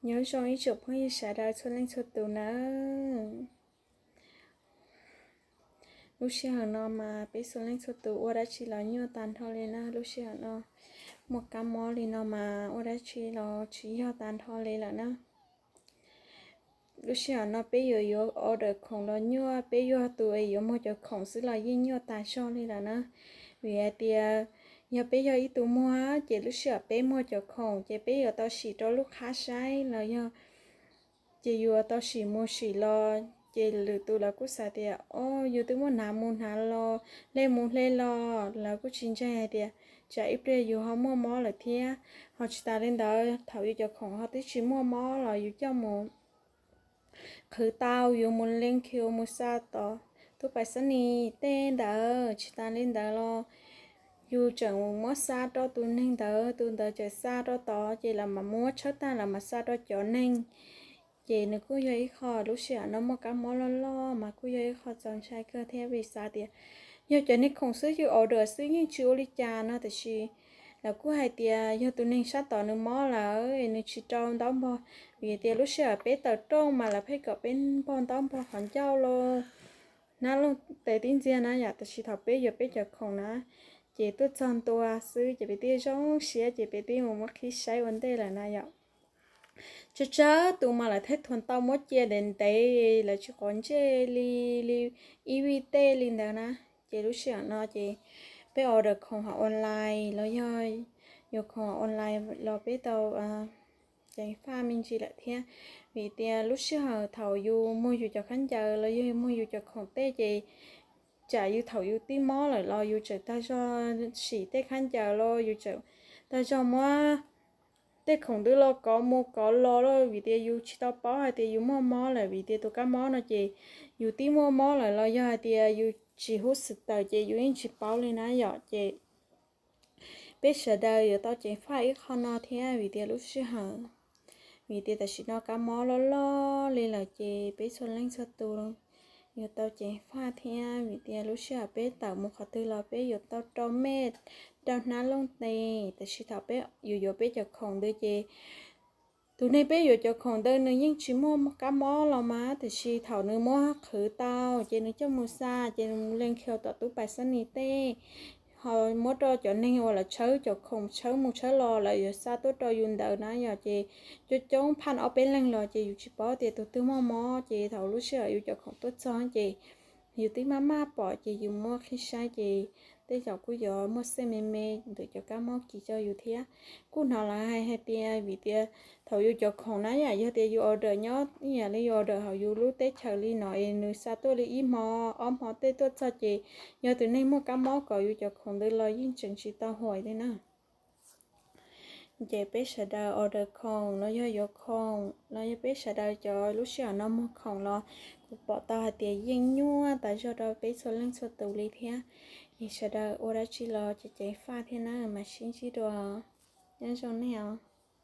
Nyob zoo ib tsoom phooj ywg sawv daws txhua leej txhua tus nawb. Lub sij hawm no mas peb txhua leej txhua tus ua dab tsi los nyuaj tag nrho li na. Lub sij hawm no muaj kab mob li no mas ua dab tsi los tsis yog tag nrho li lawm na. Lub sij hawm no peb yuav yuav order khoom los nyuaj, peb yog tus es yuav muag cov khoom xwb los yeej nyuaj tas zog li lawm na. Vim hais tias yog peb yog ib tug muag ces lub sij hawm peb muag cov khoom ces peb yuav tau sim rau lub qhab saib los yog ces yuav tau sim mus sim los ces lwm tus lawv kuj xav tias o, yus twb muab hnav mus hnav los, hle mus hle los, lawv kuj tsis ntseeg hais tias tsam ib pliag yus ho muaj mob lawm thiab. Ho tsis tas li ntawd thaum yus cov khoom ho twb tsis muaj mob los yus coj mus qhwv tau, yus mus leej khiu mus xa tod tub pais xab nis tej ntawd. Tsis tas li ntawd los yus tseem muab xa rau tus neeg ntawd, tus ntawd tseem xa rau tod ces lawv mam muab tshawb tag lawv mam xa rau cov neeg. Ces nws kuj yog ib qho, lub sij hawm no muaj kab mob loj loj mas kuj yog ib qho txaus ntshai kawg thiab vim xav tias yog cov neeg khoom xwb yus order xwb yeej tsis ua li cas no tiam sis lawv kuj hais tias yog tus neeg sab tod nws mob lawm nws tsis rau ntaub npog. Vim tias lub sij hawm peb tawm rooj mas lawv pheej kom peb npog ntaub npog qhov ncauj los hnab looj tes tib ntxiag na yom, tiam sis thaum peb yuav peb cov khoom na ces tuaj txog ntua xwb ces peb twb zoo siab ces peb twb mus muab qhib saib ua ntej lawm na yom. Tsawg tsawg tus mas lawv thiaj thuam tau muab cia ntev ntev, lawv tsis quav ntsej li, li ib vij tej li ntawd na. Ces lub sij hawm no ces peb order khoom hauv online los yog yuav khoom hauv online los peb tau ceev faj me ntsis lawm thiab. Vim tias lub sij hawm thaum yus muag yus cov khaub ncaws los yog yus muag yus cov khoom tej ces tsam yus thaum yus tib mob lawm los yus tseem tag zog sim tej khaub ncaws los yus tseem tag zog muab tej khoom ntawd los kov mus kov los los vim tias yus tsis tau paub hais tias yus muaj mob lawm. Vim tias tus kab mob no ces yus tib muaj mob lawm los yog hais tias yus tsis hub xwm tawm ces yus yeej tsis paub li na yom. Ces peb sawv daws yuav tau ceev faj ib qho no thiab vim tias lub sij hawm, vim tias tam sim no kab mob loj loj li lawm ces peb txhua leej txhua tus yuav tau ceev faj thiab vim tias lub sij hawm peb tawm mus qhov twg los peb yuav tau rau mej, rau hnab looj tes. Tam sim thaum peb yuav yuav peb cov khoom ntawd ces tus neeg peb yuav cov khoom ntawd nws yeej tsis muaj kab mob los mas, tiam sis thaum nws muab qhwv tau ces nws coj mus xa ces nws mus leej khiu tom tub pais xab nis tej, ho muab rau cov neeg uas lawv tshawb cov khoom tshawb mus tshawb los lawv yuav xa tuaj rau yus ntawd na yom. Ces coob coob phaj ob peb leeg los ces yus tsis paub tias tus twg muaj mob ces thaum lub sij hawm yus cov khoom tuaj txog ces yus twb maj maj pom ces yus muab qhib saib ces tej zaum kuj yuav muaj xej me me ntawm cov kab mob kis rau yus thiab. Kuj hnov lawv hais hais tias vim tias thaum yus cov khoom na yam yog tias yus order nyob ib yam li yus order hauv yus lub teb chaws li no es nws xa tuaj li ib hmo ob hmo tej tuaj txog ces yog tus neeg muaj kab mob kom yus cov khoom ntawd los yeej tseem tsis tau huam li na. Ces peb sawv daws order khoom los yog yuav khoom los yog peb sawv daws cov lub sij hawm no muag khoom los kuv pom tau hais tias yeej nyuaj tas zog rau peb txhua leej txhua tus li thiab. Es sawv daws ua dab tsi los ceev ceev faj thiab na mas sib ntsib dua. Nyob zoo nej os.